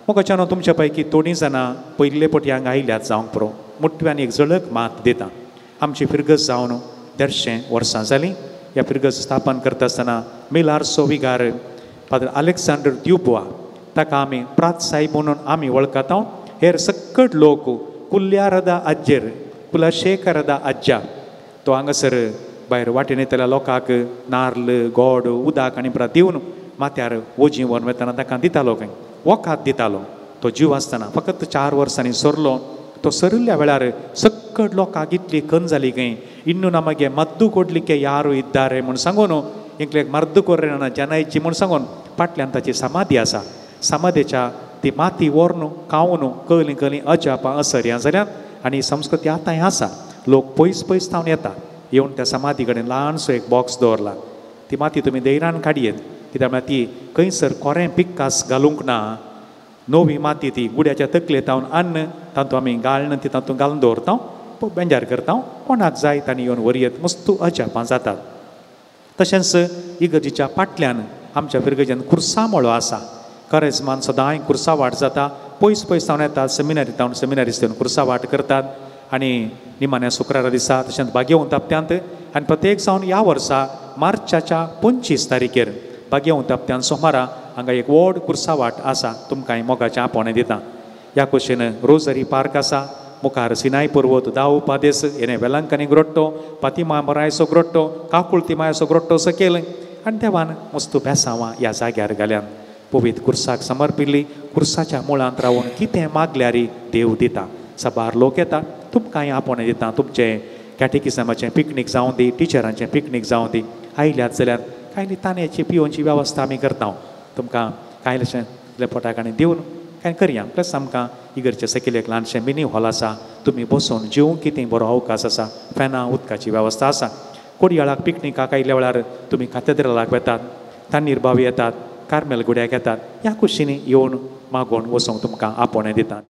मोगाच्यानो तुमच्या पैकी थोडीं जाणां पयले पटी हांगा आयल्यात जावंक पुरो, मुटव्यान एक झळक मात दिता. आमची फिरगज जावन 150 वर्सां जालीं. ह्या फिरगज स्थापन करता आसतना मिलारचो विगार फादर अलेक्सांडर द्युबवा ताका आमी प्रात साहेब म्हणून आमी वळखता. हेर सकट लोक कुल्यारदा आज्जेर कुलशेखरदा आज्जा तो हांगासर भायर वाटेन येतल्या लोकांक नार्ल गोड उदक आनी परत दिवन माथ्यार वोजी व्हरून वतना ताका दितालो, खंय वखात दितालो. तो जीव आसतना फकत 4 वर्सांनी सरलो. तो सरिल्ल्या वेळार सकट लोकांक इतली खंत जाली खंय इन्नू ना मागीर मद्दू कोडलिके यारू इद्दारे म्हूण सांगून एकल्याक मर्द कोर्रे ना जनायची म्हूण सांगून फाटल्यान ताची समाधी आसा. समाधेच्या ती माती व्हरून खावन कळलीं कळलीं अजापां असर्यां जाल्यात आनी संस्कृती आतांय आसा. लोक पयस पयस थावन येता, येवन त्या समाधी कडेन ल्हानसो एक बॉक्स दवरला. ती माती तुमी धैर्यान काडयेत, कित्याक म्हळ्यार ती खंयसर कोरें पिक्कास घालूंक ना. नवी माती ती गुड्याच्या तकले तावन अन्न तातूंत आमी गाळन ती तातूंत घालून दवरता, बेंजार करता. कोणाक जाय तांणी येवन व्हरयेत. मस्त अजापां जातात. तशेंच इगर्जीच्या फाटल्यान आमच्या फिरगर्जेन कुर्सा मळो आसा. करेजमान सदांय कुर्सा वाट जाता. पयस पयस तावन येतात, सेमिनारी तावन सेमिनारीस येवन कुर्सा वाट करतात. आनी निमाण्या शुक्रारा दिसा तशेंच बागेवंत हप्त्यांत आनी प्रत्येक जावन ह्या वर्सा मार्चाच्या 25 तारखेर बागेवंत हप्त्यान सोमारा हांगा एक व्हड कुर्सा वाट आसा. तुमकां मोगाचें आपोवणें दिता. ह्या कुशीन रोजरी पार्क आसा. मुखार सिनाय पर्वत, दाव पादेस, येणे वेलंकनी ग्रोट्टो, पातिमा मोरायचो ग्रोट्टो, काकुळती मायाचो ग्रोट्टो सकयल आनी देवान मस्त बेसांवां ह्या जाग्यार घाल्यान. पवित्र कुर्साक समर्पिल्ली कुर्साच्या मुळांत रावन कितें मागल्यार देव दिता. साबार लोक येता, तुमकांय आपोवणें दिता. तुमचें कॅटेकिजमाचें पिकनीक जावं दी, टिचरांचें पिकनीक जावं दी, आयल्यात जाल्यार कांय तांदळाची पिवोवची वेवस्था आमी करता. तुमकां कांय अशें पोटाक आनी दिवन कांय करया. प्लस आमकां इगर्जे सकयल एक ल्हानशें मिनी हॉल आसा, तुमी बसून जेवंक कितें बरो अवकाश आसा. फॅनां उदकाची वेवस्था आसा. कोडयाळाक पिकनिकाक आयिल्ल्या वेळार तुमी कातेद्रालाक वेतात, तांनीर बावी येतात, कार्मेल गुड्याक येतात. ह्या कुशींनी येवन मागोवन वचोंक तुमकां आपोवणें दितात.